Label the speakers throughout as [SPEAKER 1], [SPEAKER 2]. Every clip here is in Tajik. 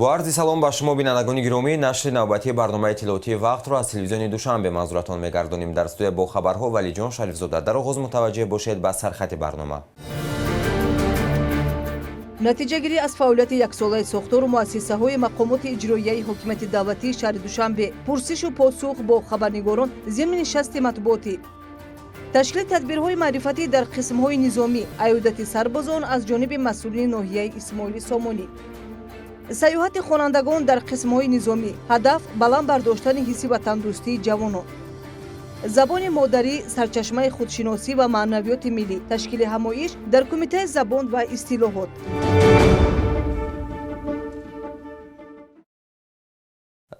[SPEAKER 1] Бо арзи салом ба шумо, бинандагони гиромӣ, нашри навбатии барномаи иттилоотии «Вақтро» аз телевизиони Душанбе манзуратон мегардонем. Дар студия бо хабарҳо Валиҷон Шарифзода. Дар оғоз мутаваҷҷеҳ бошед ба сархати барнома.
[SPEAKER 2] Натиҷагирӣ аз фаъолияти яксолаи сохтору муассисаҳои мақомоти иҷроияи ҳокимияти давлатии шаҳри Душанбе, пурсишу посух бо хабарнигорон зимни нишасти матбуотӣ, ташкили тадбирҳои маърифатӣ дар қисмҳои низомӣ, аёдати сарбозон аз ҷониби масъулини ноҳияи Исмоили Сомонӣ, сайёҳати хонандагон дар қисмҳои низомӣ, ҳадаф баланд бардоштани ҳисси ватандӯстии ҷавонон, забони модарӣ сарчашмаи худшиносӣ ва маънавиёти миллӣ, ташкили ҳамоиш дар Кумитаи забон ва истилоҳот.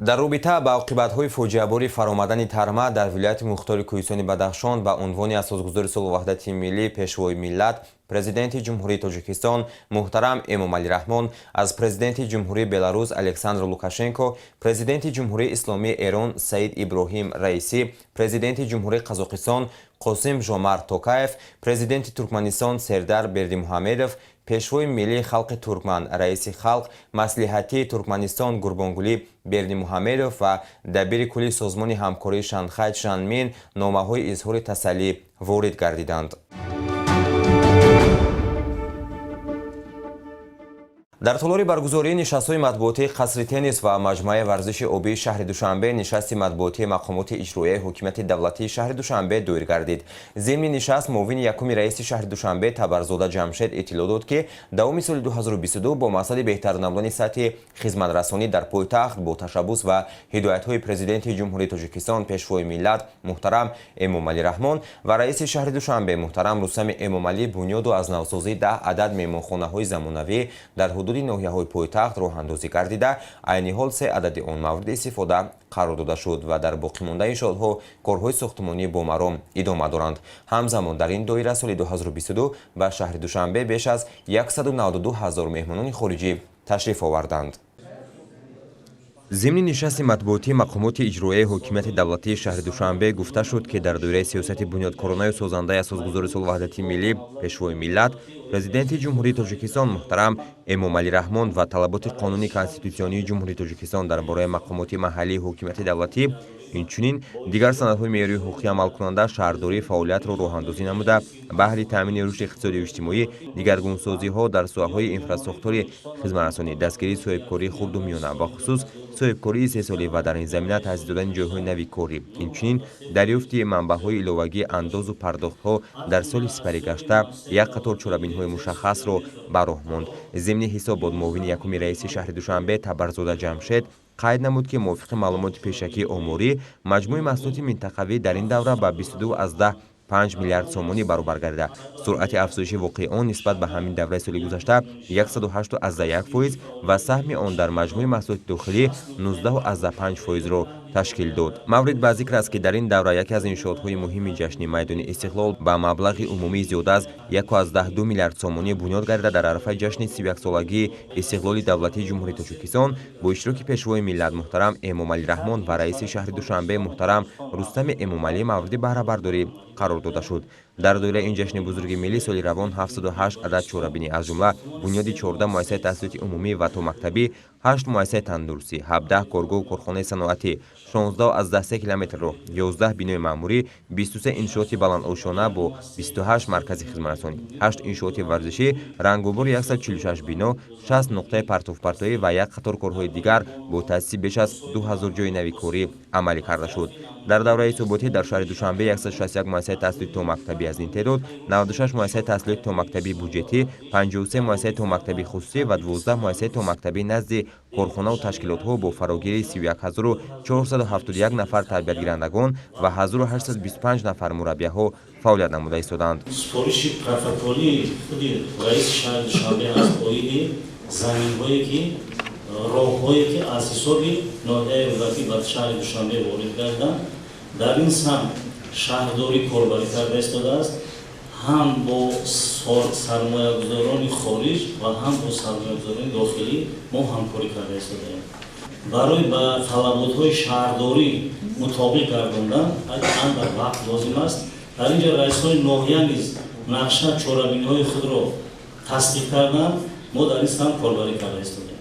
[SPEAKER 1] Дар робита ба оқибатҳои фоҷиабори фаромадани тарма дар вилояти мухтори Кӯҳистони Бадахшон ба унвони асосгузори сулҳу ваҳдати миллӣ, Пешвои миллат, Президенти Ҷумҳурии Тоҷикистон муҳтарам Эмомалӣ Раҳмон аз Президенти Ҷумҳурии Беларус Александр Лукашенко, Президенти Ҷумҳурии Исломии Эрон Саид Иброҳим Раисӣ, Президенти Ҷумҳурии Қазоқистон Қосим Жомарт Токаев, Президенти Туркманистон Сердар Бердимуҳамедов, Пешвои миллии халқи туркман, Раиси Халқ Маслиҳатии Туркманистон Гурбонгулӣ Бердимуҳамедов ва Дабири кулли Созмони ҳамкории Шанхай Чжан Мин номаҳои изҳори тасаллӣ ворид гардиданд. Дар толори баргузории нишастҳои матбуотии Қасри теннис ва маҷмӯаи варзиши обии шаҳри Душанбе нишасти матбуотии мақомоти иҷроияи ҳокимияти давлатии шаҳри Душанбе доир гардид. Зимни нишаст муовини якуми раиси шаҳри Душанбе Табарзода Ҷамшед иттилоъ дод, ки давоми соли 2022 бо мақсади беҳтар намудани сатҳи хизматрасонӣ дар пойтахт бо ташаббус ва ҳидоятҳои Президенти Ҷумҳурии Тоҷикистон, Пешвои миллат муҳтарам Эмомалӣ Раҳмон ва раиси шаҳри Душанбе муҳтарам Рустами Эмомалӣ бунёду аз навсозии 10 адад меҳмонхонаҳои замонавӣ дар ҳудуди ноҳияҳои пойтахт роҳандозӣ гардида, айни ҳол се адади он мавриди истифода қарор дода шуд ва дар боқимондаи иншоотҳо корҳои сохтмонӣ бо маром идома доранд. Ҳамзамон дар ин доира соли 2022 ба шаҳри Душанбе беш аз 192 ҳазор меҳмонони хориҷӣ ташриф оварданд. Зимни нишасти матбуотии мақомоти иҷроияи ҳокимияти давлатии шаҳри Душанбе гуфта шуд, ки дар доираи сиёсати бунёдкоронаю созандаи асосгузори сулҳу ваҳдати миллӣ, Пешвои миллат, Президенти Ҷумҳурии Тоҷикистон муҳтарам Эмомалӣ Раҳмон ва талаботи Қонуни конститутсионии Ҷумҳурии Тоҷикистон дар бораи мақомоти маҳаллии ҳокимияти давлатӣ, инчунин дигар санадҳои меъёрии ҳуқуқӣ амалкунанда, шаҳрдорӣ фаъолиятро роҳандозӣ намуда, баҳри таъмини рушди иқтисодию иҷтимоӣ, дигаргунсозиҳо дар соҳаҳои инфрасохтори хизматрасонӣ, дастгирии соҳибкории хурду миёна, бахусус соҳибкории истеҳсолӣ ва дар ин замина таъсис додани ҷойҳои нави корӣ, инчунин дарёфти манбаъҳои иловагии андозу пардохтҳо дар соли сипаригашта як қатор чорабиниҳои мушаххасро ба роҳ монд. Зимни ҳисобот муовини якуми раиси шаҳри Душанбе Табарзода Ҷамшед қайд намуд, ки мувофиқи маълумоти пешакии оморӣ, маҷмӯи маҳсулоти минтақавӣ дар ин давра ба 22,5 миллиард сомонӣ баробар гардида, суръати афзоиши воқеии он нисбат ба ҳамин давраи соли гузашта 108,1% ва саҳми он дар маҷмӯи маҳсулоти дохилӣ 19,5 фоизро ташкил дод. Маврид ба зикр аст, ки дар ин давра яке аз иншоотҳои муҳими ҷашни майдони Истиқлол ба маблағи умумии зиёда аз 1,2 миллиард сомонӣ бунёд гардида, дар арафаи ҷашни 31-солагии истиқлоли давлатии Ҷумҳурии Тоҷикистон бо иштироки Пешвои миллат муҳтарам Эмомалӣ Раҳмон ва раиси шаҳри Душанбе муҳтарам Рустами Эмомалӣ мавриди баҳрабардорӣ қарор дода шуд. Дар доираи ин ҷашни бузурги миллӣ соли равон 708 адад чорабинӣ, аз ҷумла бунёди 14 муассисаи таҳсилоти умумӣ ва томактабӣ, 8 муассисаи тандурустӣ, 17 коргоҳу корхонаи саноатӣ, 16,3 километр роҳ, 11 бинои маъмурӣ, 23 иншооти баландошёна бо 28 маркази хизматрасонӣ, 8 иншооти варзишӣ, рангубори 146 бино, 60 нуқтаи партовпартоӣ ва як қатор корҳои дигар бо таъсиси беш аз 2000 ҷойи нави корӣ амалӣ карда шуд. Дар давраи ҳисоботӣ дар шаҳри Душанбе 161 муассисаи таҳсилоти томактабӣ, аз ин теъдод 96 муассисаи таҳсилоти томактабии буҷетӣ, 53 муассисаи томактабии хусусӣ ва 12 муассисаи томактабӣ назди корхонаву ташкилотҳо бо фарогирии 31 471 нафар тарбиятгирандагон ва 1825 нафар мураббияҳо фаъолият намуда истоданд.
[SPEAKER 3] Супориши протоколии худи раиси шаҳри Душанбе аст оиди заминҳое ки, роҳҳое ки аз ҳисоби ноҳияи Рӯдакӣ ба шаҳри Душанбе ворид гарданд. Дар ин самт шаҳрдорӣ корбарӣ карда истодааст, ҳам бо сармоягузорони хориҷ ва ҳам бо сармоягузорони дохилӣ мо ҳамкорӣ карда истодаем барои ба талаботҳои шаҳрдорӣ мутобиқ гардондан. Андак вақт лозим аст. Дар ин ҷо раисҳои ноҳия низ нақша, чорабиниҳои худро тасдиқ карданд. Мо дар ин самт корбарӣ карда истодаем.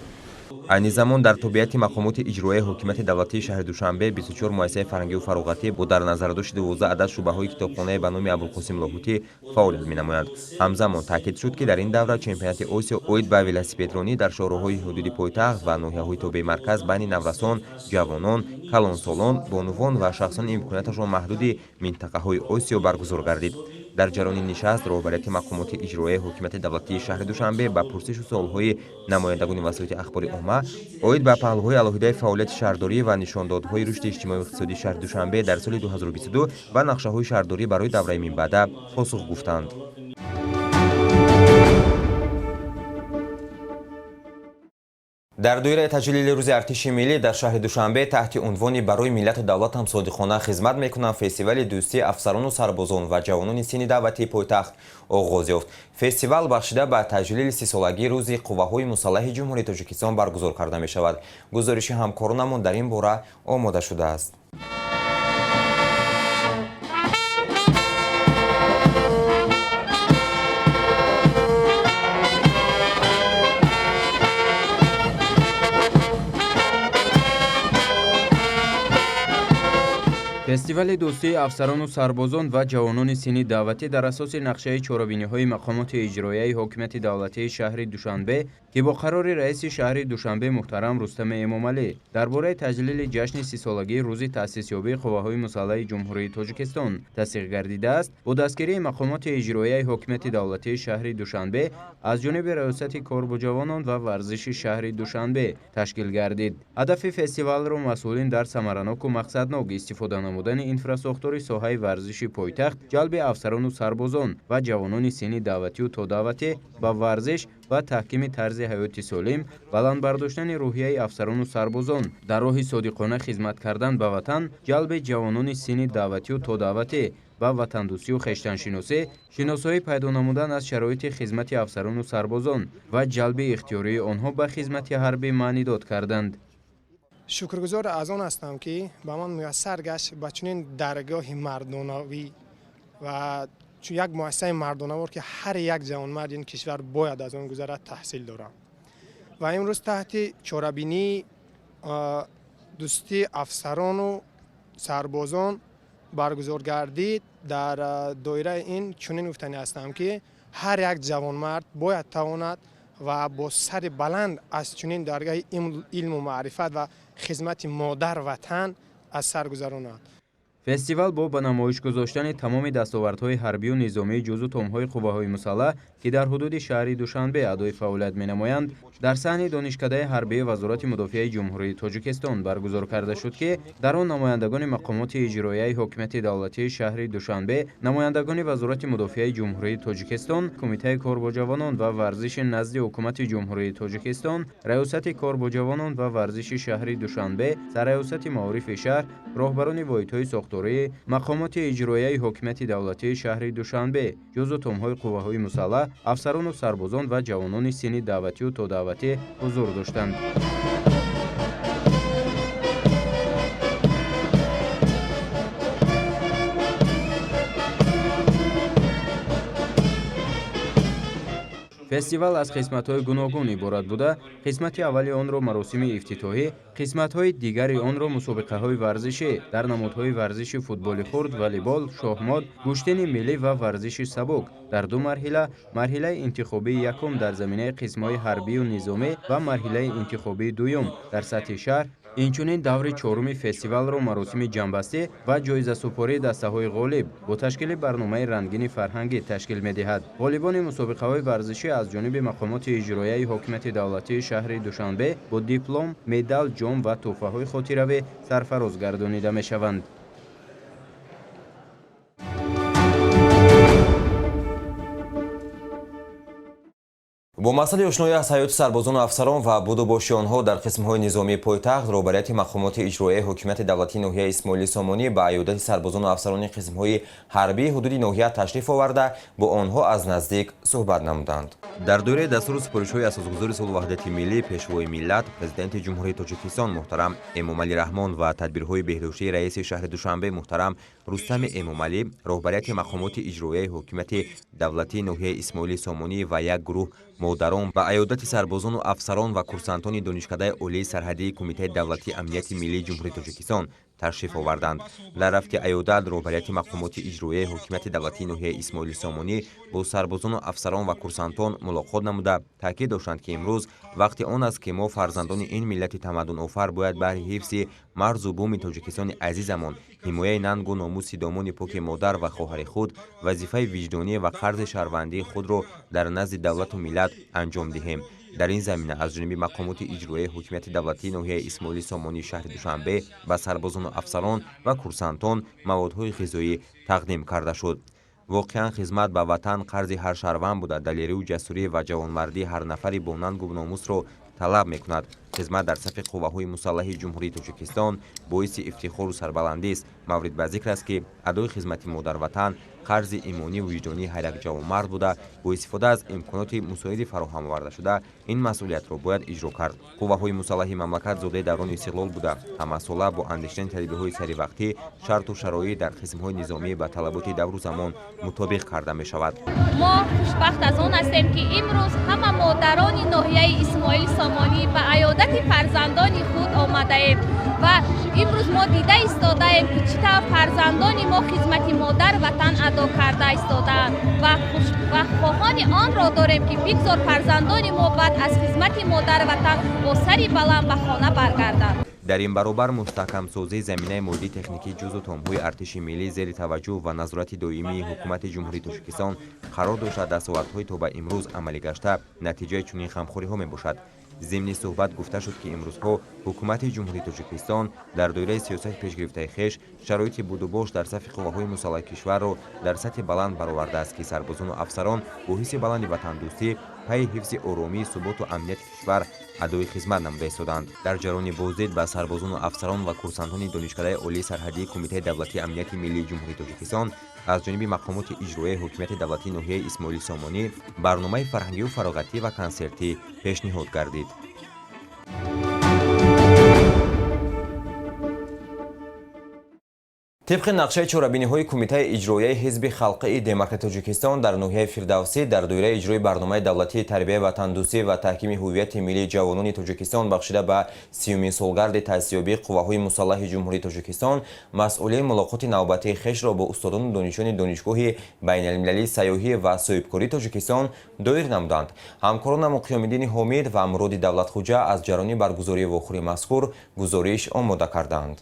[SPEAKER 1] Айни замон дар тобеияти мақомоти иҷроияи ҳокимияти давлатии шаҳри Душанбе 24 муассисаи фарҳангию фароғатӣ бо дар назардошти 12 адад шӯъбаҳои китобхонаи ба номи Абулқосим Лоҳутӣ фаъолият менамоянд. Ҳамзамон таъкид шуд, ки дар ин давра чемпионати Осиё оид ба велосипедронӣ дар шоҳроҳҳои ҳудуди пойтахт ва ноҳияҳои тобеи марказ байни наврасон, ҷавонон, калонсолон, бонувон ва шахсони имконияташон маҳдуди минтақаҳои Осиё баргузор гардид. Дар ҷараёни нишаст роҳбарияти мақомоти иҷроияи ҳокимияти давлатии шаҳри Душанбе ба пурсишу суолҳои намояндагони васоити ахбори омма оид ба паҳлӯҳои алоҳидаи фаъолияти шаҳрдорӣ ва нишондодҳои рушди иҷтимоию иқтисодии шаҳри Душанбе дар соли 2022 ва нақшаҳои шаҳрдорӣ барои давраи минбаъда посух гуфтанд. Дар доираи таҷлили Рӯзи артиши миллӣ дар шаҳри Душанбе таҳти унвони «Барои миллату давлатам содиқона хизмат мекунам» фестивали дӯстии афсарону сарбозон ва ҷавонони синни даъватии пойтахт оғоз ёфт. Фестивал бахшида ба таҷлили 30-солагии Рӯзи қувваҳои мусаллаҳи Ҷумҳурии Тоҷикистон баргузор карда мешавад. Гузориши ҳамкоронамон дар ин бора омода шудааст.
[SPEAKER 4] Фестивали дӯстии афсарону сарбозон ва ҷавонони синни даъватӣ дар асоси нақшаи чорабиниҳои мақомоти иҷроияи ҳокимияти давлатии шаҳри Душанбе, ки бо қарори раиси шаҳри Душанбе муҳтарам Рустами Эмомалӣ дар бораи таҷлили ҷашни 30-солагии рӯзи таъсисёбии қувваҳои мусаллаҳи Ҷумҳурии Тоҷикистон тасдиқ гардидааст, бо дастгирии мақомоти иҷроияи ҳокимияти давлатии шаҳри Душанбе аз ҷониби Раёсати кор бо ҷавонон ва варзиши шаҳри Душанбе ташкил гардид. Ҳадафи фестивалро масъулин дар самараноку мақсаднок истифода намудани инфрасохтори соҳаи варзиши пойтахт, ҷалби афсарону сарбозон ва ҷавонони синни даъватию тодаъватӣ ба варзиш ва таҳкими тарзи ҳаёти солим, баланд бардоштани рӯҳияи афсарону сарбозон дар роҳи содиқона хизмат кардан ба ватан, ҷалби ҷавонони синни даъватию тодаъватӣ ба ватандӯстию хештаншиносӣ, шиносоӣ пайдо намудан аз шароити хизмати афсарону сарбозон ва ҷалби ихтиёрии онҳо ба хизмати ҳарбӣ маънидод карданд.
[SPEAKER 5] Шукргузор аз он ҳастам, ки ба ман муяссар гашт ба чунин даргоҳи мардонавӣ ва як муассисаи мардонавор, ки ҳар як ҷавонмарди ин кишвар бояд аз он гузарад, таҳсил дорам ва имрӯз таҳти чорабинии дӯстии афсарону сарбозон баргузор гардид. Дар доираи ин чунин гуфтанӣ ҳастам, ки ҳар як ҷавонмард бояд тавонад ва бо сари баланд аз чунин даргоҳи илму маърифат ва хизмати модар ватан аз сар гузаронад.
[SPEAKER 4] Фестивал бо ба намоиш гузоштани тамоми дастовардҳои ҳарбию низомии ҷузъу томҳои қувваҳои мусаллаҳ, ки дар ҳудуди шаҳри Душанбе адои фаъолият менамоянд, дар саҳни Донишкадаи ҳарбии Вазорати мудофиаи Ҷумҳурии Тоҷикистон баргузор карда шуд, ки дар он намояндагони мақомоти иҷроияи ҳокимияти давлатии шаҳри Душанбе, намояндагони Вазорати мудофиаи Ҷумҳурии Тоҷикистон, Кумитаи кор бо ҷавонон ва варзиши назди Ҳукумати Ҷумҳурии Тоҷикистон, Раёсати кор бо ҷавонон ва варзиши шаҳри Душанбе, Сарраёсати маорифи шаҳр, роҳбарони воҳидҳои сохтории мақомоти иҷроияи ҳокимияти давлатии шаҳри Душанбе, ҷузъу томҳои қувваҳои мусаллаҳ, афсарону сарбозон ва ҷавонони синни даъватию тодаъватӣ ҳузур доштанд. Фестивал аз қисматҳои гуногун иборат буда, қисмати аввали онро маросими ифтитоҳӣ, қисматҳои дигари онро мусобиқаҳои варзишӣ дар намудҳои варзиши футболи хурд, волейбол, шоҳмот, гӯштини миллӣ ва варзиши сабук дар ду марҳила, марҳилаи интихобии якум дар заминаи қисмҳои ҳарбию низомӣ ва марҳилаи интихобии дуюм дар сатҳи шаҳр. Инчунин даври чоруми фестивалро маросими ҷамъбастӣ ва ҷоизасупории дастаҳои ғолиб бо ташкили барномаи рангини фарҳангӣ ташкил медиҳад. Ғолибони мусобиқаҳои варзишӣ аз ҷониби мақомоти иҷроияи ҳокимияти давлатии шаҳри Душанбе бо диплом, медал, ҷом ва тӯҳфаҳои хотиравӣ сарфароз гардонида мешаванд.
[SPEAKER 1] Бо мақсади ошноӣ аз ҳаёти сарбозону афсарон ва будубоши онҳо дар қисмҳои низомии пойтахт, роҳбарияти мақомоти иҷроияи ҳокимияти давлатии ноҳияи Исмоили Сомонӣ ба аёдати сарбозону афсарони қисмҳои ҳарбии ҳудуди ноҳия ташриф оварда, бо онҳо аз наздик суҳбат намуданд. Дар доираи дастуру супоришҳои Асосгузори сулҳу ваҳдати миллӣ, Пешвои миллат, Президенти Ҷумҳурии Тоҷикистон муҳтарам Эмомалӣ Раҳмон ва тадбирҳои беҳдоштии раиси шаҳри Душанбе муҳтарам Рустами Эмомалӣ, роҳбарияти мақомоти иҷроияи ҳокимияти давлатии ноҳияи Исмоили Сомонӣ ва як гурӯҳ. Модарон ба аёдати сарбозону афсарон ва курсантони Донишкадаи олии сарҳадии Кумитаи давлатии амнияти миллии Ҷумҳурии Тоҷикистон ташриф оварданд. Дар рафти аёдат роҳбарияти мақомоти иҷроияи ҳокимияти давлатии ноҳияи Исмоили Сомонӣ бо сарбозону афсарон ва курсантон мулоқот намуда, таъкид доштанд, ки имрӯз вақти он аст, ки мо, фарзандони ин миллати тамаддунофар, бояд баҳри ҳифзи марзу буми Тоҷикистони азизамон, ҳимояи нангу номуси домони поки модар ва хоҳари худ вазифаи виҷдонӣ ва қарзи шаҳрвандии худро дар назди давлату миллат анҷом диҳем. Дар ин замина аз ҷониби мақомоти иҷроияи ҳокимияти давлатии ноҳияи Исмоили Сомонии шаҳри Душанбе ба сарбозону афсарон ва курсантон маводҳои ғизоӣ тақдим карда шуд. Воқеан, хизмат ба ватан қарзи ҳар шаҳрванд буда, далерию ҷасурӣ ва ҷавонмардии ҳар нафари бо нангу номусро талаб мекунад. Хизмат дар сафи қувваҳои мусаллаҳи Ҷумҳурии Тоҷикистон боиси ифтихору сарбаландист. Маврид ба зикр аст, ки адои хизмати модарватан қарзи имонию виҷдонии ҳар як ҷавонмард буда, бо истифода аз имконоти мусоиди фароҳам овардашуда ин масъулиятро бояд иҷро кард. Қувваҳои мусаллаҳи мамлакат зодаи даврони истиқлол буда, ҳамасола бо андешидани таҷрибаҳои саривақтӣ шарту шароит дар қисмҳои низомӣ ба талаботи давру замон мутобиқ карда мешавад.
[SPEAKER 6] Мо хушбахт аз он ҳастем, ки имрӯз ҳама модарони ноҳияи Исмоили Сомонӣ ба аёдати фарзандони худ омадаем ва имрӯз мо дида истодаем, ки чӣ тавр фарзандони мо хизмати модар ватан адо карда истодаанд ва хоҳони онро дорем, ки бигзор фарзандони мо баъд аз хизмати модар ватан бо сари баланд ба хона баргарданд.
[SPEAKER 1] Дар ин баробар мустаҳкамсозии заминаи моддии техникии ҷузъу томҳои артиши миллӣ зери таваҷҷӯҳ ва назорати доимии Ҳукумати Ҷумҳурии Тоҷикистон қарор дошта, дастовардҳои то ба имрӯз амалӣ гашта натиҷаи чунин ғамхориҳо мебошад. Зимни суҳбат гуфта шуд, ки имрӯзҳо Ҳукумати Ҷумҳурии Тоҷикистон дар доираи сиёсати пешгирифтаи хеш шароити будубош дар сафи қувваҳои мусаллаҳи кишварро дар сатҳи баланд баровардааст, ки сарбозону афсарон бо ҳисси баланди ватандӯстӣ пайи ҳифзи оромӣ, суботу амнияти кишвар адои хизмат намуда истоданд. Дар ҷараёни боздид ба сарбозону афсарон ва курсантони Донишкадаи олии сарҳадии Кумитаи давлатии амнияти миллии Ҷумҳурии Тоҷикистон аз ҷониби мақомоти иҷроияи ҳокимияти давлатии ноҳияи Исмоили Сомонӣ барномаи фарҳангию фароғатӣ ва консертӣ пешниҳод гардид. Тибқи нақшаи чорабиниҳои Кумитаи иҷроияи Ҳизби халқии демократи Тоҷикистон дар ноҳияи Фирдавсӣ дар доираи иҷрои барномаи давлатии тарбияи ватандӯстӣ ва таҳкими ҳуввияти миллии ҷавонони Тоҷикистон бахшида ба 30-умин солгарди таъсисёбии қувваҳои мусаллаҳи Ҷумҳурии Тоҷикистон масъулин мулоқоти навбатии хешро бо устодону донишҷӯёни Донишгоҳи байналмилалии сайёҳӣ ва соҳибкории Тоҷикистон доир намуданд. Ҳамкоронамон Қиёмиддини Ҳомид ва Муроди Давлатхуҷа аз ҷараёни баргузории вохӯрии мазкур гузориш омода карданд.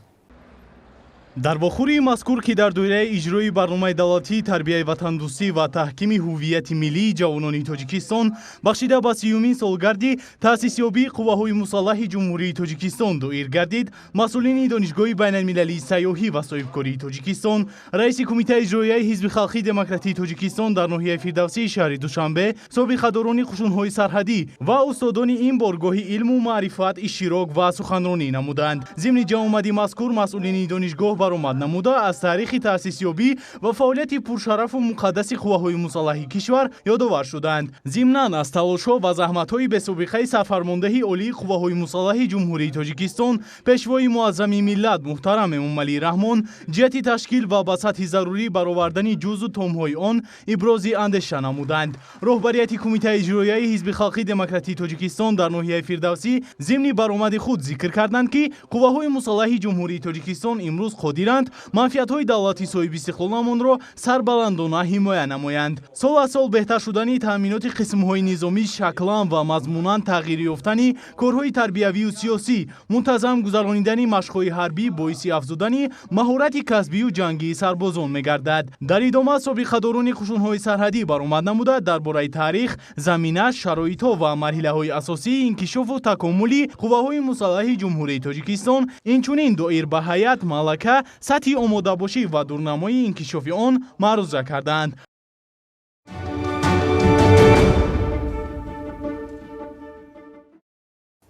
[SPEAKER 7] Дар вохӯрии мазкур, ки дар доираи иҷрои барномаи давлатии тарбияи ватандӯстӣ ва таҳкими ҳуввияти миллии ҷавонони Тоҷикистон бахшида ба 30-умин солгарди таъсисёбии қувваҳои мусаллаҳи Ҷумҳурии Тоҷикистон доир гардид, масъулини Донишгоҳи байналмилалии сайёҳӣ ва соҳибкории Тоҷикистон, раиси Кумитаи иҷроияи Ҳизби халқии демократии Тоҷикистон дар ноҳияи Фирдавсии шаҳри Душанбе, собиқадорони қушунҳои сарҳадӣ ва устодони ин боргоҳи илму маърифат иштирок ва суханронӣ намуданд. Зимни ҷамъомади мазкур масъулини донишгоҳ баромад намуда, аз таърихи таъсисёбӣ ва фаъолияти пуршарафу муқаддаси қувваҳои мусаллаҳи кишвар ёдовар шуданд. Зимнан аз талошҳо ва заҳматҳои бесобиқаи сарфармондаҳи олии қувваҳои мусаллаҳи Ҷумҳурии Тоҷикистон, Пешвои муаззами миллат муҳтарам Эмомалӣ Раҳмон ҷиҳати ташкил ва ба сатҳи зарурӣ баровардани ҷузъу томҳои он ибрози андеша намуданд. Роҳбарияти Кумитаи иҷроияи Ҳизби халқии демократии Тоҷикистон дар ноҳияи Фирдавсӣ зимни баромади худ зикр карданд, ки қувваҳои мусаллаҳи Ҷумҳурии Тоҷикистон имрӯз қодиранд манфиатҳои давлати соҳибистиқлоламонро сарбаландона ҳимоя намоянд. Сол аз сол беҳтар шудани таъминоти қисмҳои низомӣ, шаклан ва мазмунан тағйир ёфтани корҳои тарбиявию сиёсӣ, мунтазам гузаронидани машқҳои ҳарбӣ боиси афзудани маҳорати касбию ҷангии сарбозон мегардад. Дар идома собиқадорони қушунҳои сарҳадӣ баромад намуда, дар бораи таърих, замина, шароитҳо ва марҳилаҳои асосии инкишофу такомули қувваҳои мусаллаҳи Ҷумҳурии Тоҷикистон, инчунин доир ба ҳайат, малака, сатҳи омодабошӣ ва дурнамои инкишофи он маъруза карданд.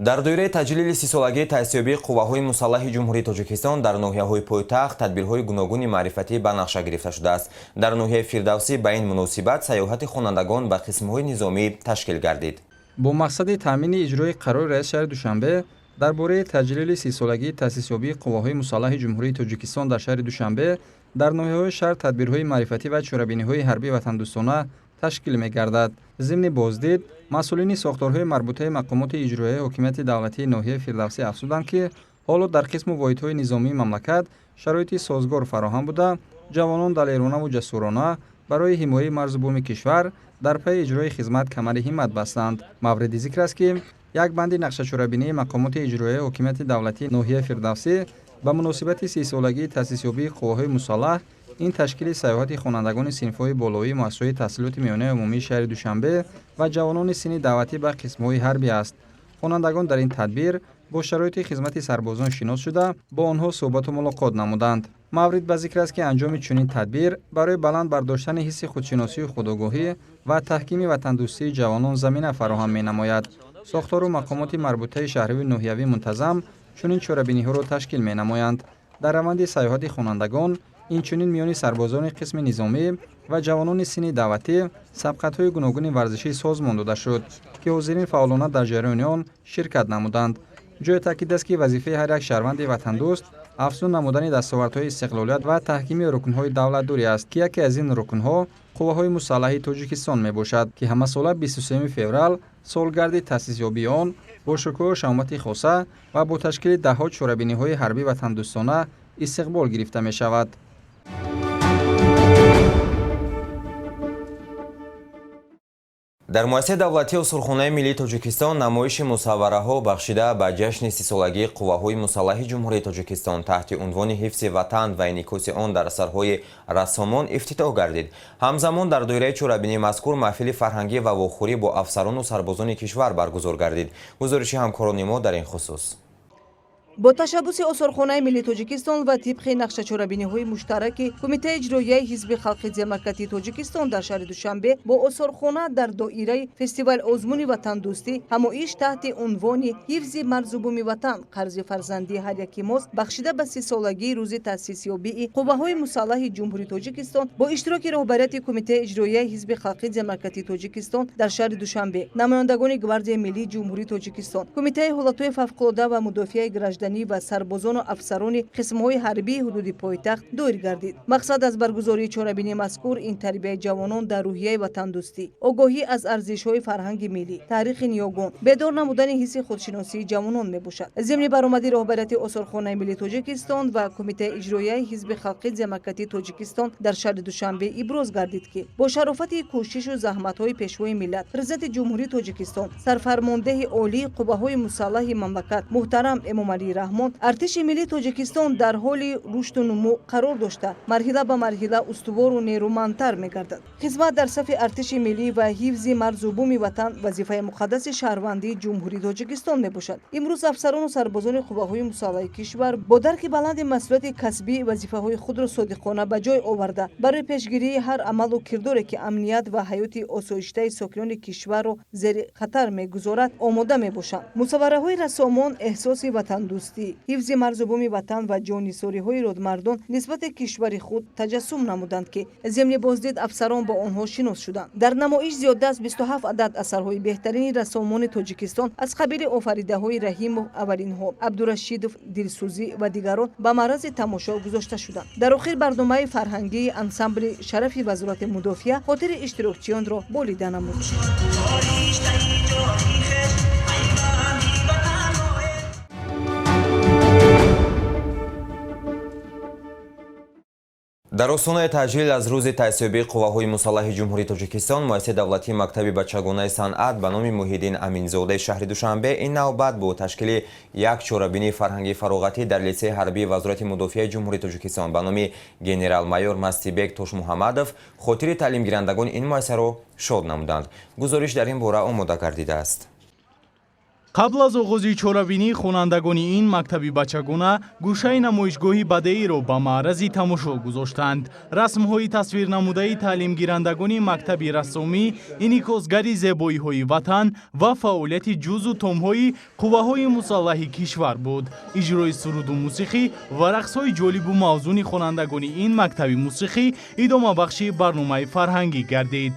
[SPEAKER 1] Дар доираи таҷлили 30-солагии таъсисёбии қувваҳои мусаллаҳи Ҷумҳурии Тоҷикистон дар ноҳияҳои пойтахт тадбирҳои гуногуни маърифатӣ ба нақша гирифта шудааст. Дар ноҳияи Фирдавсӣ ба ин муносибат сайёҳати хонандагон ба қисмҳои низомӣ ташкил гардид.
[SPEAKER 8] Бо мақсади таъмини иҷрои қарори раиси шаҳри Душанбе дар бораи таҷлили 30-солагии таъсисёбии қувваҳои мусаллаҳи Ҷумҳурии Тоҷикистон дар шаҳри Душанбе дар ноҳияҳои шаҳр тадбирҳои маърифатӣ ва чорабиниҳои ҳарбӣ ватандӯстона ташкил мегардад. Зимни боздид масъулини сохторҳои марбутаи мақомоти иҷроияи ҳокимияти давлатии ноҳияи Фирдавсӣ афзуданд, ки ҳоло дар қисму воҳидҳои низомии мамлакат шароити созгор фароҳам буда, ҷавонон далеронаву ҷасурона барои ҳимояи марзу буми кишвар дар пайи иҷрои хизмат камари ҳиммат бастанд. Мавриди зикр аст, ки як банди нақшачорабинии мақомоти иҷроияи ҳокимияти давлатии ноҳияи Фирдавсӣ ба муносибати 30-солагии таъсисёбии қувваҳои мусаллаҳ ин ташкили сайёҳати хонандагони синфҳои болоии муассисаҳои таҳсилоти миёнаи умумии шаҳри Душанбе ва ҷавонони синни даъватӣ ба қисмҳои ҳарбӣ аст. Хонандагон дар ин тадбир бо шароити хизмати сарбозон шинос шуда, бо онҳо суҳбату мулоқот намуданд. Маврид ба зикр аст, ки анҷоми чунин тадбир барои баланд бардоштани ҳисси худшиносию худогоҳӣ ва таҳкими ватандӯстии ҷавонон замина фароҳам менамояд. Сохтору мақомоти марбутаи шаҳриву ноҳиявӣ мунтазам чунин чорабиниҳоро ташкил менамоянд. Дар раванди сайёҳати хонандагон инчунин миёни сарбозони қисми низомӣ ва ҷавонони синни даъватӣ сабқатҳои гуногуни варзишӣ созмон дода шуд, ки ҳозирин фаъолона дар ҷараёни он ширкат намуданд. Ҷои таъкид аст, ки вазифаи ҳар як шаҳрванди ватандӯст афзун намудани дастовардҳои истиқлолият ва таҳкими рукнҳои давлатдорӣ аст, ки яке аз ин рукнҳо қувваҳои мусаллаҳи Тоҷикистон мебошад, ки ҳамасола 23 феврал солгарди таъсисёбии он бо шукӯҳу шаҳомати хоса ва бо ташкили даҳҳо чорабиниҳои ҳарбӣ ватандӯстона истиқбол гирифта мешавад.
[SPEAKER 1] Дар муассисаи давлатии Осорхонаи миллии Тоҷикистон намоиши мусаввараҳо бахшида ба ҷашни 30-солагии қувваҳои мусаллаҳи Ҷумҳурии Тоҷикистон таҳти унвони ҳифзи ватан ва инъикоси он дар асарҳои рассомон ифтитоҳ гардид. Ҳамзамон дар доираи чорабинии мазкур маҳфили фарҳангӣ ва вохӯрӣ бо афсарону сарбозони кишвар баргузор гардид. Гузориши ҳамкорони мо дар ин хусус.
[SPEAKER 2] Бо ташаббуси Осорхонаи миллии Тоҷикистон ва тибқи нақшачорабиниҳои муштараки Кумитаи иҷроияи Ҳизби халқи демократии Тоҷикистон дар шаҳри Душанбе бо осорхона дар доираи фестивал озмуни ватандӯстӣ ҳамоиш таҳти унвони ҳифзи марзу буми ватан қарзи фарзандии ҳар яки мост бахшида ба 30-солагии рӯзи таъсисёбии қувваҳои мусаллаҳи Ҷумҳурии Тоҷикистон бо иштироки роҳбарияти Кумитаи иҷроияи Ҳизби халқи демократии Тоҷикистон дар шаҳри Душанбе, намояндагони Гвардияи миллии Ҷумҳурии Тоҷикистон, Кумитаи ҳолатҳои фавқулода ва мудофиаи гражданӣ ва сарбозону афсарони қисмҳои ҳарбии ҳудуди пойтахт доир гардид. Мақсад аз баргузории чорабинии мазкур ин тарбияи ҷавонон дар рӯҳияи ватандӯстӣ, огоҳӣ аз арзишҳои фарҳанги миллӣ, таърихи ниёгон, бедор намудани ҳисси худшиносии ҷавонон мебошад. Зимни баромади роҳбарияти Осорхонаи миллии Тоҷикистон ва Кумитаи иҷроияи Ҳизби халқи демократии Тоҷикистон дар шаҳри Душанбе иброз гардид, ки бо шарофати кӯшишу заҳматҳои Пешвои миллат, Президенти Ҷумҳурии Тоҷикистон, сарфармондеҳи олии қувваҳои мусаллаҳи мамлакат муҳтарам Эмомалӣ Раҳмон, артиши миллии Тоҷикистон дар ҳоли рушду нумӯ қарор дошта, марҳила ба марҳила устувору нерӯмандтар мегардад. Хизмат дар сафи артиши миллӣ ва ҳифзи марзу буми ватан вазифаи муқаддаси шаҳрвандии Ҷумҳурии Тоҷикистон мебошад. Имрӯз афсарону сарбозони қувваҳои мусаллаҳи кишвар бо дарки баланди масъулияти касбӣ вазифаҳои худро содиқона ба ҷой оварда, барои пешгирии ҳар амалу кирдоре, ки амният ва ҳаёти осоиштаи сокинони кишварро зери хатар мегузорад, омода мебошанд. Мусаввараҳои рассомон эҳсоси ватандӯстӣ, ҳифзи марзу буми ватан ва ҷоннисориҳои родмардон нисбати кишвари худ таҷассум намуданд, ки зимни боздид афсарон бо онҳо шинос шуданд. Дар намоиш зиёда аз 27 адад асарҳои беҳтарини рассомони Тоҷикистон аз қабили офаридаҳои Раҳимов, аввалинҳо Абдурашидов, Дилсӯзӣ ва дигарон ба маърази тамошо гузошта шуданд. Дар охир барномаи фарҳангии ансамбли шарафи Вазорати мудофиа хотири иштирокчиёнро болида намуд.
[SPEAKER 1] Дар остонаи таҷлил аз рӯзи таъсисёбии қувваҳои мусаллаҳи Ҷумҳурии Тоҷикистон муассисаи давлатии мактаби бачагонаи санъат ба номи Муҳиддин Аминзодаи шаҳри Душанбе ин навбат бо ташкили як чорабинии фарҳангии фароғатӣ дар литсеи ҳарбии Вазорати мудофиаи Ҷумҳурии Тоҷикистон ба номи генерал-майор Мастибек Тошмуҳаммадов хотири таълимгирандагони ин муассисаро шод намуданд. Гузориш дар ин бора омода гардидааст.
[SPEAKER 7] Қабл аз оғози чорабинӣ хонандагони ин мактаби бачагона гӯшаи намоишгоҳи бадеиро ба маърази тамошо гузоштанд. Расмҳои тасвирнамудаи таълимгирандагони мактаби рассомӣ инъикосгари зебоиҳои ватан ва фаъолияти ҷузу томҳои қувваҳои мусаллаҳи кишвар буд. Иҷрои суруду мусиқӣ ва рақсҳои ҷолибу мавзуни хонандагони ин мактаби мусиқӣ идомабахши барномаи фарҳангӣ гардид.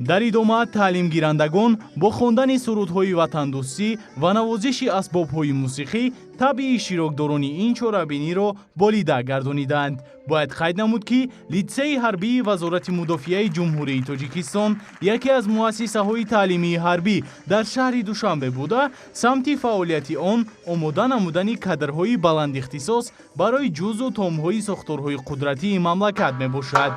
[SPEAKER 7] Дар идома таълимгирандагон бо хондани сурудҳои ватандӯстӣ ва навозиши асбобҳои мусиқӣ табъи иштирокдорони ин чорабиниро болида гардониданд. Бояд қайд намуд, ки литсейи ҳарбии Вазорати мудофиаи Ҷумҳурии Тоҷикистон яке аз муассисаҳои таълимии ҳарбӣ дар шаҳри Душанбе буда, самти фаъолияти он омода намудани кадрҳои баландихтисос барои ҷузъу томҳои сохторҳои қудратии мамлакат мебошад.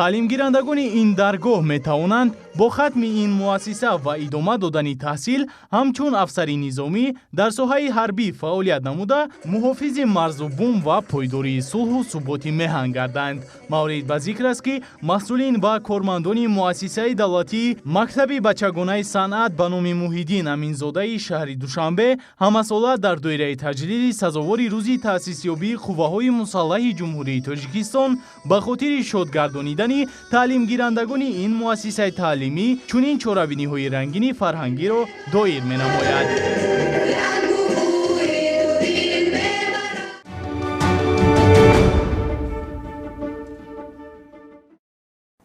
[SPEAKER 7] Таълимгирандагони ин даргоҳ метавонанд бо хатми ин муассиса ва идома додани таҳсил ҳамчун афсари низомӣ дар соҳаи ҳарбӣ фаъолият намуда, муҳофизи марзу бум ва пойдории сулҳу суботи меҳан гарданд. Маврид ба зикр аст, ки масъулин ва кормандони муассисаи давлатии мактаби бачагонаи санъат ба номи Муҳиддин Аминзодаи шаҳри Душанбе ҳамасола дар доираи таҷлили сазовори рӯзи таъсисёбии қувваҳои мусаллаҳи Ҷумҳурии Тоҷикистон ба хотири шодгардонидани таълимгирандагони ин муассисаи таълимӣ чунин чорабиниҳои рангини фарҳангиро доир менамояд.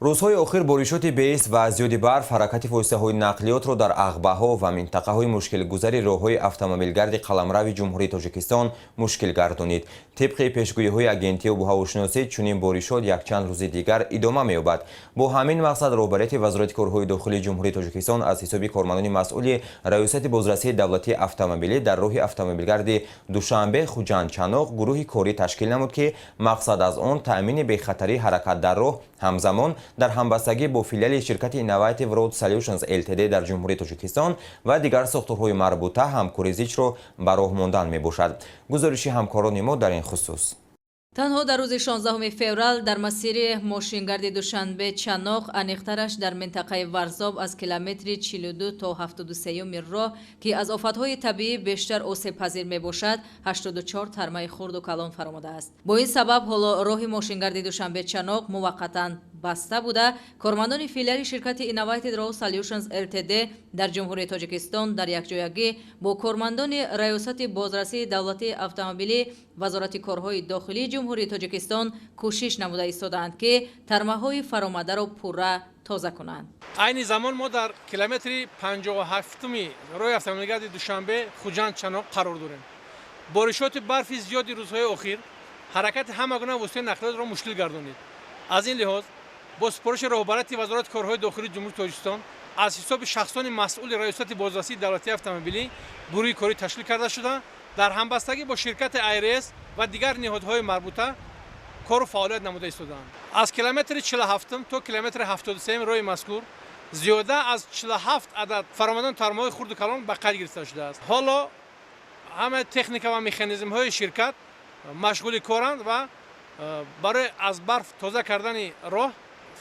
[SPEAKER 1] Рӯзҳои охир боришоти беист ва зиёди барф ҳаракати воситаҳои нақлиётро дар ағбаҳо ва минтақаҳои мушкилгузари роҳҳои автомобилгарди қаламрави Ҷумҳурии Тоҷикистон мушкил гардонид. Тибқи пешгӯиҳои агентии обуҳавошиносӣ, чунин боришот якчанд рӯзи дигар идома меёбад. Бо ҳамин мақсад роҳбарияти Вазорати корҳои дохилии Ҷумҳурии Тоҷикистон аз ҳисоби кормандони масъули Раёсати бозрасии давлатии автомобилӣ дар роҳи автомобилгарди Душанбе Хуҷанд Чаноқ гурӯҳи корӣ ташкил намуд, ки мақсад аз он таъмини бехатарии ҳаракат дар роҳ, ҳамзамон дар ҳамбастагӣ бо филиали ширкати Innovative Road Solutions Ltd дар Ҷумҳурии Тоҷикистон ва дигар сохторҳои марбута ҳамкории зичро ба роҳ мондан мебошад. Гузориши ҳамкорони мо дар ин хусус.
[SPEAKER 9] Танҳо дар рӯзи 16 феврал дар масири мошингарди Душанбе Чаноқ, аниқтараш дар минтақаи Варзоб аз километри 42 то 73 роҳ, ки аз офатҳои табиӣ бештар осебпазир мебошад, 84 тармаи хурду калон фаромадааст. Бо ин сабаб ҳоло роҳи мошингарди Душанбе Чаноқ муваққатан баста буда, кормандони филиали ширкати Innovative Road Solutions Ltd дар Ҷумҳурии Тоҷикистон дар якҷоягӣ бо кормандони Раёсати бозрасии давлатии автомобилӣ Вазорати корҳои дохилии Ҷумҳурии Тоҷикистон кӯшиш намуда истодаанд, ки тармаҳои фаромадаро пурра тоза кунанд.
[SPEAKER 10] Айни замон мо дар километри 57-уми роҳи автомобилгарди Душанбе Хуҷанд Чаноқ қарор дорем. Боришоти барфи зиёди рӯзҳои охир ҳаракати ҳама гуна воситаи нақлиётро мушкил гардонид. Аз ин лиҳоз бо супориши роҳбарияти Вазорати корҳои дохилии Ҷумҳурии Тоҷикистон аз ҳисоби шахсони масъули Раёсати бозрасии давлатии автомобилӣ гурӯҳи корӣ ташкил карда шуда, дар ҳамбастагӣ бо ширкати АйРС ва дигар ниҳодҳои марбута кору фаъолият намуда истодаанд. Аз километри 47 то километри 73 роҳи мазкур зиёда аз 47 адад фаромадани тармаҳои хурду калон ба қайд гирифта шудааст. Ҳоло ҳама техника ва механизмҳои ширкат машғули коранд ва барои аз барф тоза кардани роҳ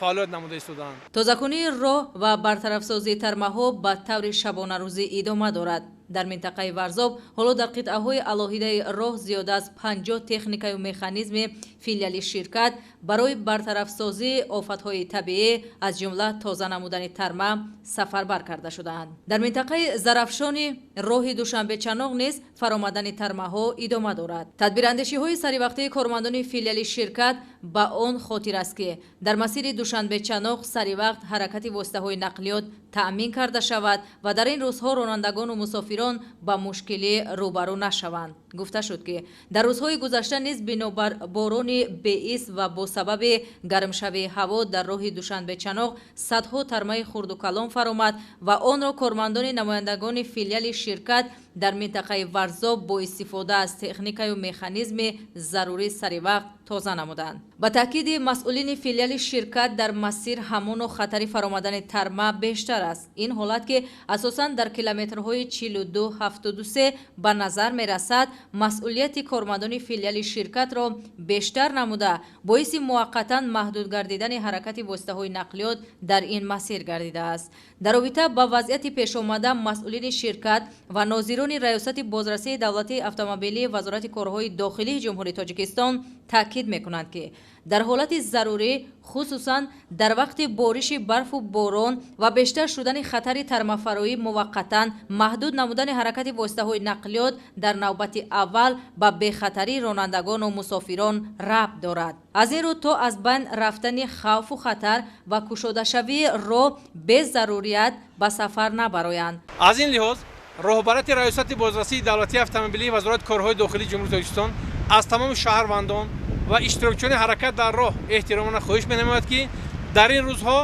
[SPEAKER 10] фаъолият намуда истодаанд.
[SPEAKER 9] Тозакунии роҳ ва бартарафсозии тармаҳо ба таври шабонарӯзӣ идома дорад. Дар минтақаи Варзоб ҳоло дар қитъаҳои алоҳидаи роҳ зиёда аз 50 техникаю механизми филиали ширкат барои бартарафсозии офатҳои табиӣ, аз ҷумла тоза намудани тарма, сафарбар карда шудаанд. Дар минтақаи Зарафшони роҳи Душанбе Чаноқ низ фаромадани тармаҳо идома дорад. Тадбирандешиҳои саривақтии кормандони филиали ширкат ба он хотир аст, ки дар масири Душанбе Чаноқ саривақт ҳаракати воситаҳои нақлиёт таъмин карда шавад ва дар ин рӯзҳо ронандагону мусофирон ба мушкилӣ рӯбарӯ нашаванд. Гуфта шуд, ки дар рӯзҳои гузашта низ бинобар борони беист ва бо сабаби гармшавии ҳаво дар роҳи Душанбе Чаноқ садҳо тармаи хурду калон фаромад ва онро кормандони намояндагони филиали ширкат дар минтақаи Варзоб бо истифода аз техникаю механизми зарурӣ саривақт тоза намуданд. Ба таъкиди масъулини филиали ширкат дар масир ҳамоно хатари фаромадани тарма бештар аст. Ин ҳолат, ки асосан дар километрҳои 42, 73 ба назар мерасад, Масъулияти кормандони филиали ширкатро бештар намуда, боиси муваққатан маҳдуд гардидани ҳаракати воситаҳои нақлиёт дар ин масир гардидааст. Дар робита ба вазъияти пешомада масъулини ширкат ва нозирони Раёсати бозрасии давлатии автомобилии Вазорати корҳои дохилии Ҷумҳурии Тоҷикистон таъкид мекунанд, ки дар ҳолати зарурӣ, хусусан дар вақти бориши барфу борон ва бештар шудани хатари тармафароӣ, муваққатан маҳдуд намудани ҳаракати воситаҳои нақлиёт дар навбати аввал ба бехатарии ронандагону мусофирон рабт дорад. Аз ин рӯ, то аз байн рафтани хавфу хатар ва кушодашавии роҳ безарурият ба сафар набароянд.
[SPEAKER 10] Аз ин лиҳоз роҳбарияти Раёсати бозрасии давлатии автомобилии Вазорати корҳои дохилии Ҷумҳурии Тоҷикистон аз тамоми шаҳрвандон ва иштирокчиёни ҳаракат дар роҳ эҳтиромона хоҳиш менамояд, ки дар ин рӯзҳо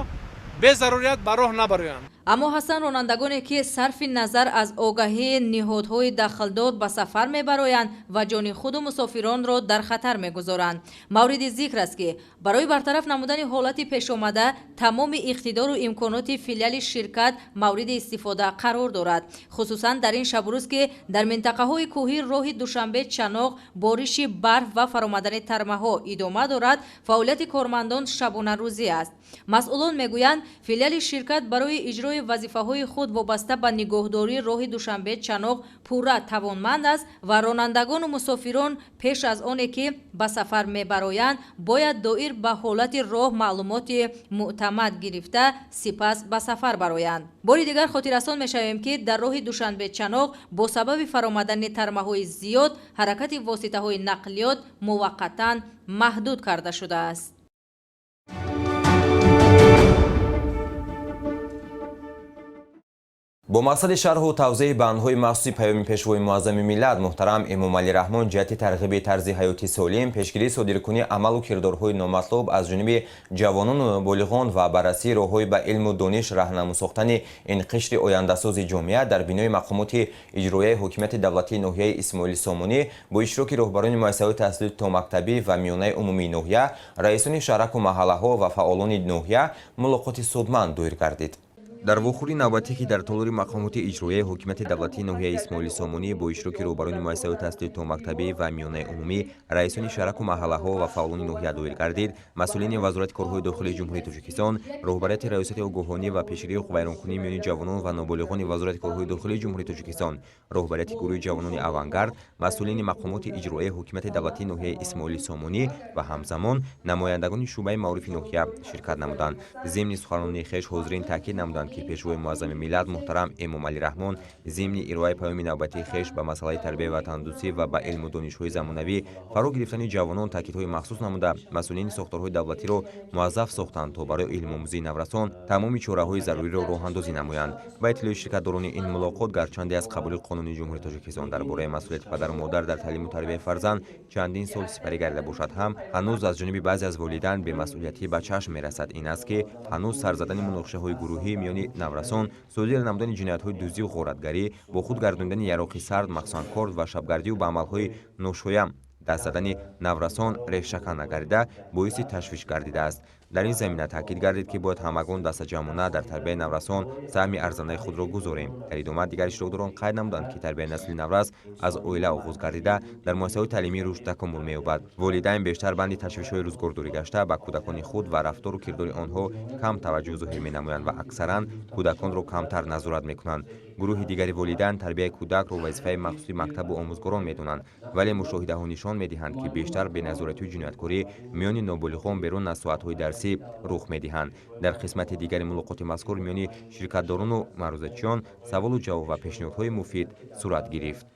[SPEAKER 10] безарурият ба роҳ набароянд.
[SPEAKER 9] Аммо ҳастанд ронандагоне, ки сарфи назар аз огаҳии ниҳодҳои дахлдор ба сафар мебароянд ва ҷони худу мусофиронро дар хатар мегузоранд. Мавриди зикр аст, ки барои бартараф намудани ҳолати пешомада тамоми иқтидору имконоти филиали ширкат мавриди истифода қарор дорад, хусусан дар ин шабурӯз, ки дар минтақаҳои кӯҳӣ роҳи Душанбе Чаноқ бориши барф ва фаромадани тармаҳо идома дорад. Фаъолияти кормандон шабонарӯзӣ аст. Масъулон мегӯянд, филиали ширкат барои иҷрои вазифаҳои худ вобаста ба нигоҳдории роҳи Душанбе Чаноқ пурра тавонманд аст ва ронандагону мусофирон пеш аз оне ки ба сафар мебароянд, бояд доир ба ҳолати роҳ маълумоти мӯътамад гирифта, сипас ба сафар бароянд. Бори дигар хотиррасон мешавем, ки дар роҳи Душанбе Чаноқ бо сабаби фаромадани тармаҳои зиёд ҳаракати воситаҳои нақлиёт муваққатан маҳдуд карда шудааст.
[SPEAKER 1] Бо мақсади шарҳу тавзеҳи бандҳои махсуси Паёми Пешвои Муаззами миллат муҳтарам Эмомалӣ Раҳмон ҷиҳати тарғиби тарзи ҳаёти солим, пешгирии содиркунии амалу кирдорҳои номатлуб аз ҷониби ҷавонону ноболиғон ва баррасии роҳҳои ба илму дониш раҳнамун сохтани ин қишри ояндасози ҷомеа дар бинои мақомоти иҷроияи ҳокимияти давлатии ноҳияи Исмоили Сомонӣ бо иштироки роҳбарони муассисаҳои таҳсилоти томактабӣ ва миёнаи умумии ноҳия, раисони шаҳраку маҳаллаҳо ва фаъолони ноҳия мулоқоти судманд доир гардид. Дар вохӯрии навбатӣ, ки дар толори мақомоти иҷроияи ҳокимияти давлатии ноҳияи Исмоили Сомонӣ бо иштироки роҳбарони муассисаҳои таҳсилоти томактабӣ ва миёнаи умумӣ, раисони шаҳраку маҳаллаҳо ва фаъолони ноҳия доир гардид, масъулини Вазорати корҳои дохилии Ҷумҳурии Тоҷикистон, роҳбарияти Раёсати огоҳонӣ ва пешгирии ҳуқуқвайронкунӣ миёни ҷавонон ва ноболиғони Вазорати корҳои дохилии Ҷумҳурии Тоҷикистон, роҳбарияти гурӯҳи ҷавонони «Авангард», масъулини мақомоти иҷроияи ҳокимияти давлатии ноҳияи Исмоили Сомонӣ ва ҳамзамон намояндагони шӯъбаи маорифи ноҳия ширкат намуданд. Зимни суханронии хеш ҳозирин таъкид намуданд, ки Пешвои Муаззами миллат муҳтарам Эмомалӣ Раҳмон зимни ироаи паёми навбатии хеш ба масъалаи тарбияи ватандӯстӣ ва ба илму донишҳои замонавӣ фаро гирифтани ҷавонон таъкидҳои махсус намуда, масъулини сохторҳои давлатиро муаззаф сохтанд, то барои илмомӯзии наврасон тамоми чораҳои заруриро роҳандозӣ намоянд. Ба иттилои ширкатдорони ин мулоқот, гарчанде аз қабули Қонуни Ҷумҳурии Тоҷикистон дар бораи масъулияти падару модар дар таълиму тарбияи фарзанд чандин сол сипарӣ гардида бошад ҳам, ҳанӯз аз ҷониби баъзе аз волидайн бемасъулиятӣ ба чашм мерасад. Ин аст, ки ҳанӯз сар задани муноқишаҳои гурӯҳӣ миёни наврасон, содир намудани ҷиноятҳои дуздию ғоратгарӣ, бо худ гардондани яроқи сард, махсусан корд, ва шабгардию ба амалҳои ношоям даст задани наврасон решакан нагардида, боиси ташвиш гардидааст. Дар ин замина таъкид гардид, ки бояд ҳамагон дастаҷамъона дар тарбияи наврасон саҳми арзандаи худро гузорем. Дар идома дигар иштирокдорон қайд намуданд, ки тарбияи насли наврас аз оила оғоз гардида, дар муассисаҳои таълимӣ рушд такомул меёбад. Волидайн бештар банди ташвишҳои рӯзгордорӣ гашта, ба кӯдакони худ ва рафтору кирдори онҳо кам таваҷҷӯҳ зоҳир менамоянд ва аксаран кӯдаконро камтар назорат мекунанд. Гурӯҳи дигари волидайн тарбияи кӯдакро вазифаи махсуси мактабу омӯзгорон медонанд, вале мушоҳидаҳо нишон медиҳанд, ки бештар беназоратию ҷинояткорӣ миёни ноболиғон берун аз соатҳои дарсӣ рух медиҳанд. Дар қисмати дигари мулоқоти мазкур миёни ширкатдорону маърузачиён саволу ҷавоб ва пешниҳодҳои муфид сурат гирифт.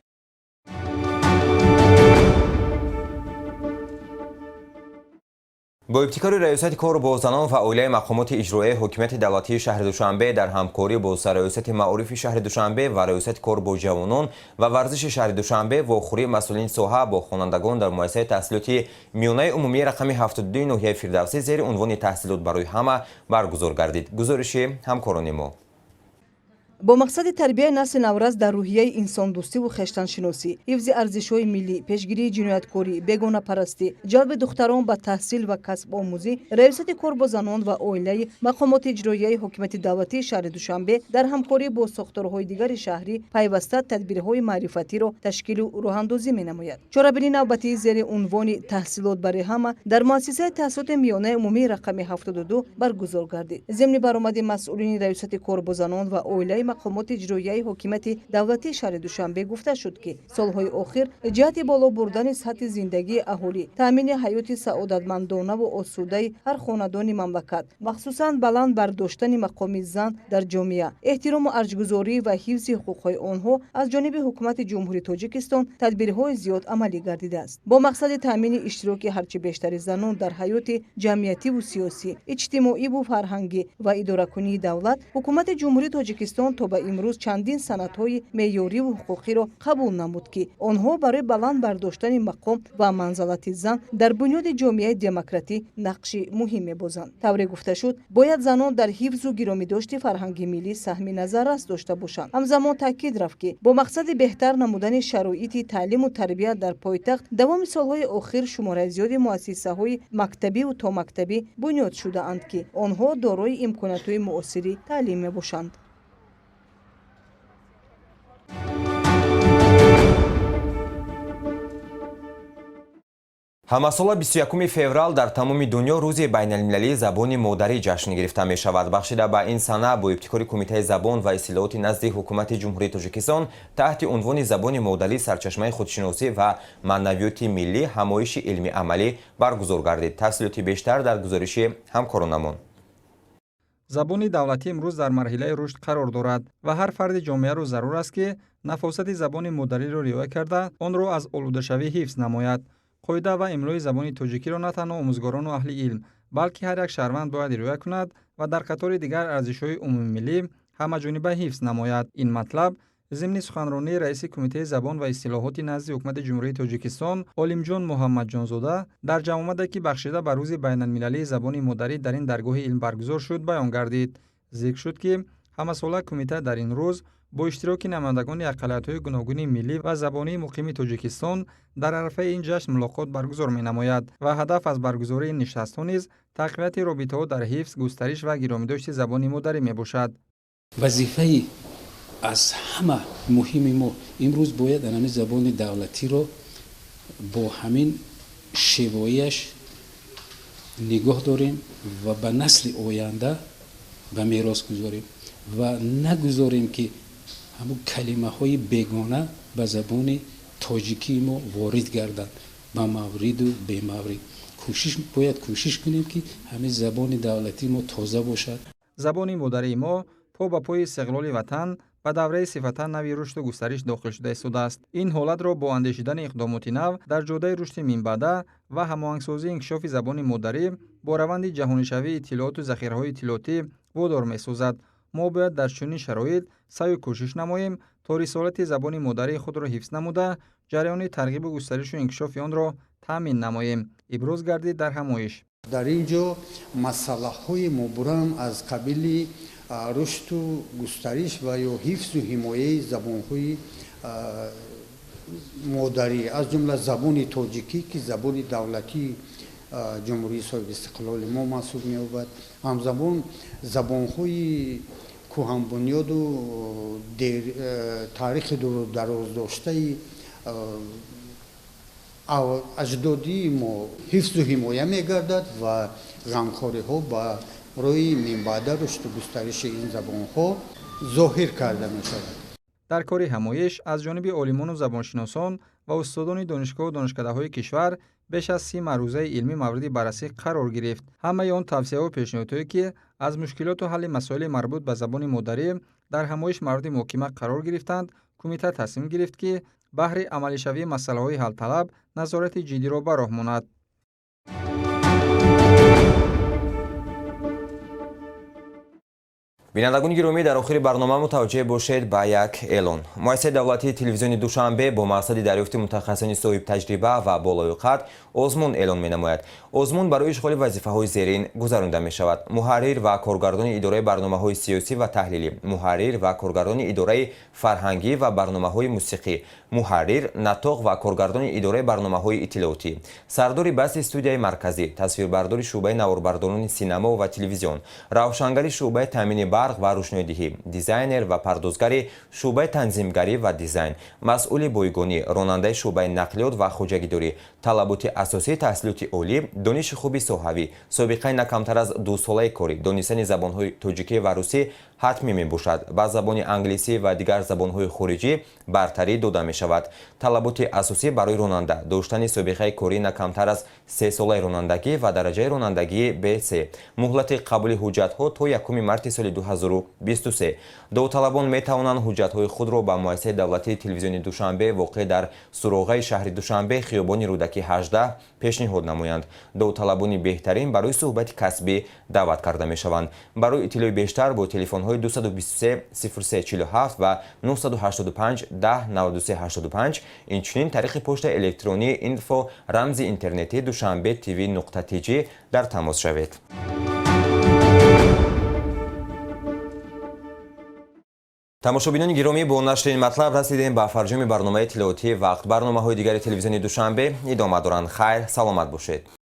[SPEAKER 1] Бо ибтикори Раёсати кор бо занон ва оилаи мақомоти иҷроияи ҳокимияти давлатии шаҳри Душанбе дар ҳамкорӣ бо Сарраёсати маорифи шаҳри Душанбе ва Раёсати кор бо ҷавонон ва варзиши шаҳри Душанбе вохӯрии масъулини соҳа бо хонандагон дар муассисаи таҳсилоти миёнаи умумии рақами 72 ноҳияи Фирдавсӣ зери унвони «Таҳсилот барои ҳама» баргузор гардид. Гузориши ҳамкорони мо.
[SPEAKER 2] Бо мақсади тарбияи насли наврас дар рӯҳияи инсондӯстиву хештаншиносӣ, ҳифзи арзишҳои миллӣ, пешгирии ҷинояткорӣ, бегонапарастӣ, ҷалби духтарон ба таҳсил ва касбомӯзӣ, Раёсати кор бо занон ва оилаи мақомоти иҷроияи ҳокимияти давлатии шаҳри Душанбе дар ҳамкорӣ бо сохторҳои дигари шаҳрӣ пайваста тадбирҳои маърифатиро ташкилу роҳандозӣ менамояд. Чорабинии навбатии зери унвони «Таҳсилот барои ҳама» дар муассисаи таҳсилоти миёнаи умумии рақами 72 баргузор гардид. Зимни баромади масъулини Раёсати кор бо занон ва оилаи мақомоти иҷроияи ҳокимияти давлатии шаҳри Душанбе гуфта шуд, ки солҳои охир ҷиҳати боло бурдани сатҳи зиндагии аҳолӣ, таъмини ҳаёти саодатмандонаву осудаи ҳар хонадони мамлакат, махсусан баланд бардоштани мақоми зан дар ҷомеа, эҳтирому арҷгузорӣ ва ҳифзи ҳуқуқҳои онҳо аз ҷониби Ҳукумати Ҷумҳурии Тоҷикистон тадбирҳои зиёд амалӣ гардидааст. Бо мақсади таъмини иштироки ҳарчи бештари занон дар ҳаёти ҷамъиятиву сиёсӣ, иҷтимоиву фарҳангӣ ва идоракунии давлат, Ҳукумати Ҷумҳурии Тоҷикистон то ба имрӯз чандин санадҳои меъёриву ҳуқуқиро қабул намуд, ки онҳо барои баланд бардоштани мақом ва манзалати зан дар бунёди ҷомеаи демократӣ нақши муҳим мебозанд. Тавре гуфта шуд, бояд занон дар ҳифзу гиромидошти фарҳанги миллӣ саҳми назаррас дошта бошанд. Ҳамзамон таъкид рафт, ки бо мақсади беҳтар намудани шароити таълиму тарбия дар пойтахт давоми солҳои охир шумораи зиёди муассисаҳои мактабиву томактабӣ бунёд шудаанд, ки онҳо дорои имкониятҳои муосири таълим мебошанд.
[SPEAKER 1] Ҳамасола 21 феврал дар тамоми дунё рӯзи байналмилалии забони модарӣ ҷашн гирифта мешавад. Бахшида ба ин сана бо ибтикори Кумитаи забон ва истилоҳоти назди Ҳукумати Ҷумҳурии Тоҷикистон таҳти унвони «Забони модарӣ: сарчашмаи худшиносӣ ва маънавиёти миллӣ» ҳамоиши илмӣ-амалӣ баргузор гардид. Тафсилоти бештар дар гузориши ҳамкоронамон.
[SPEAKER 8] Забони давлатӣ имрӯз дар марҳилаи рушд қарор дорад ва ҳар фарди ҷомеаро зарур аст, ки нафосати забони модариро риоя карда, онро аз олудашавӣ ҳифз намояд. Қоида ва имлои забони тоҷикиро на танҳо омӯзгорону аҳли илм, балки ҳар як шаҳрванд бояд риоя кунад ва дар қатори дигар арзишҳои умумимиллӣ ҳамаҷониба ҳифз намояд. Ин матлаб зимни суханронии раиси Кумитаи забон ва истилоҳоти назди Ҳукумати Ҷумҳурии Тоҷикистон Олимҷон Муҳаммадҷонзода дар ҷамъомаде, ки бахшида ба рӯзи байналмилалии забони модарӣ дар ин даргоҳи илм баргузор шуд, баён гардид. Зикр шуд, ки ҳамасола кумита дар ин рӯз бо иштироки намояндагони ақаллиятҳои гуногуни миллӣ ва забонии муқими Тоҷикистон дар арафаи ин ҷашн мулоқот баргузор менамояд ва ҳадаф аз баргузории ин нишастҳо низ тақвияти робитаҳо дар ҳифз, густариш ва гиромидошти забони модарӣ мебошад.
[SPEAKER 11] Вазифаи аз ҳама муҳими мо имрӯз бояд ҳамин забони давлатиро бо ҳамин шевоияш нигоҳ дорем ва ба насли оянда ба мерос гузорем ва нагузорем, ки ҳамун калимаҳои бегона ба забони тоҷикии мо ворид гарданд ба мавриду бемаврид. Кӯшиш бояд кӯшиш кунем, ки ҳамин забони давлатии мо тоза бошад.
[SPEAKER 8] Забони модарии мо по ба пои истиқлоли ватан ба давраи сифатан нави рушду густариш дохил шуда истодааст. Ин ҳолатро бо андешидани иқдомоти нав дар ҷодаи рушди минбаъда ва ҳамоҳангсозии инкишофи забони модарӣ бо раванди ҷаҳонишавии иттилооту захираҳои иттилоотӣ водор месозад. Мо бояд дар чунин шароит саъю кӯшиш намоем, то рисолати забони модарии худро ҳифз намуда, ҷараёни тарғибу густаришу инкишофи онро таъмин намоем, иброз гардид дар ҳамоиш.
[SPEAKER 12] Дар ин ҷо масъалаҳои мубрам аз қабили рушду густариш ва ё ҳифзу ҳимояи забонҳои модарӣ, аз ҷумла забони тоҷикӣ, ки забони давлатии Ҷумҳурии соҳибистиқлоли мо маҳсуб меёбад, ҳамзамон забонҳои кӯҳанбунёду таърихи дурудароздоштаи аҷдодии мо ҳифзу ҳимоя мегардад ва ғамхориҳо барои минбаъда рушду густариши ин забонҳо зоҳир карда мешавад.
[SPEAKER 8] Дар кори ҳамоиш аз ҷониби олимону забоншиносон ва устодони донишгоҳу донишкадаҳои кишвар беш аз 30 маърузаи илмӣ мавриди баррасӣ қарор гирифт. Ҳамаи он тавсияҳу пешниҳодҳое, ки аз мушкилоту ҳалли масоили марбут ба забони модарӣ дар ҳамоиш мавриди муҳокима қарор гирифтанд, кумита тасмим гирифт, ки баҳри амалишавии масъалаҳои ҳалталаб назорати ҷиддиро ба роҳ монад.
[SPEAKER 1] Бинандагони гиромӣ, дар охири барнома мутаваҷҷеҳ бошед ба як эълон. Муассисаи давлатии телевизиони Душанбе бо мақсади дарёфти мутахассисони соҳибтаҷриба ва болоюқат озмун эълон менамояд. Озмун барои ишғоли вазифаҳои зерин гузаронида мешавад: муҳаррир ва коргардони идораи барномаҳои сиёсӣ ва таҳлилӣ, муҳаррир ва коргардони идораи фарҳангӣ ва барномаҳои мусиқӣ, муҳаррир, натоқ ва коргардони идораи барномаҳои иттилоотӣ, сардори басти студияи марказӣ, тасвирбардори шӯъбаи наворбардорони синамо ва телевизион, равшангари шӯъбаи таъмини барқ ва рӯшноидиҳӣ, дизайнер ва пардозгари шӯъбаи танзимгарӣ ва дизайн, масъули бойгонӣ, ронандаи шӯъбаи нақлиёт ва хоҷагидорӣ. Талаботи асосӣ: таҳсилоти олӣ, дониши хуби соҳавӣ, собиқаи на камтар аз 2-солаи корӣ, донистани забонҳои тоҷикӣ ва русӣ ҳатмӣ мебошад. Ба забони англисӣ ва дигар забонҳои хориҷӣ бартарӣ дода мешавад. Талаботи асосӣ барои ронанда: доштани собиқаи корӣ на камтар аз 3-солаи ронандагӣ ва дараҷаи ронандагии Бс. Муҳлати қабули ҳуҷҷатҳо то 1 марти соли 2023. Довталабон метавонанд ҳуҷҷатҳои худро ба муассисаи давлатии телевизиони Душанбе, воқеъ дар суроғаи шаҳри Душанбе, хиёбони Рӯдакӣ 18, пешниҳод намоянд. Довталабони беҳтарин барои суҳбати касбӣ даъват карда мешаванд. Барои иттилои бештар бо телефонҳои 223 03 47 ва 985 10 93 85, инчунин тариқи почтаи электронии info рамзи интернетӣ душанбе tv нуқта tj дар тамос шавед. Тамошобинони гиромӣ, бо нашри ин матлаб расидем ба фарҷоми барномаи иттилоотии «Вақт». Барномаҳои дигари телевизиони Душанбе идома доранд. Хайр, саломат бошед.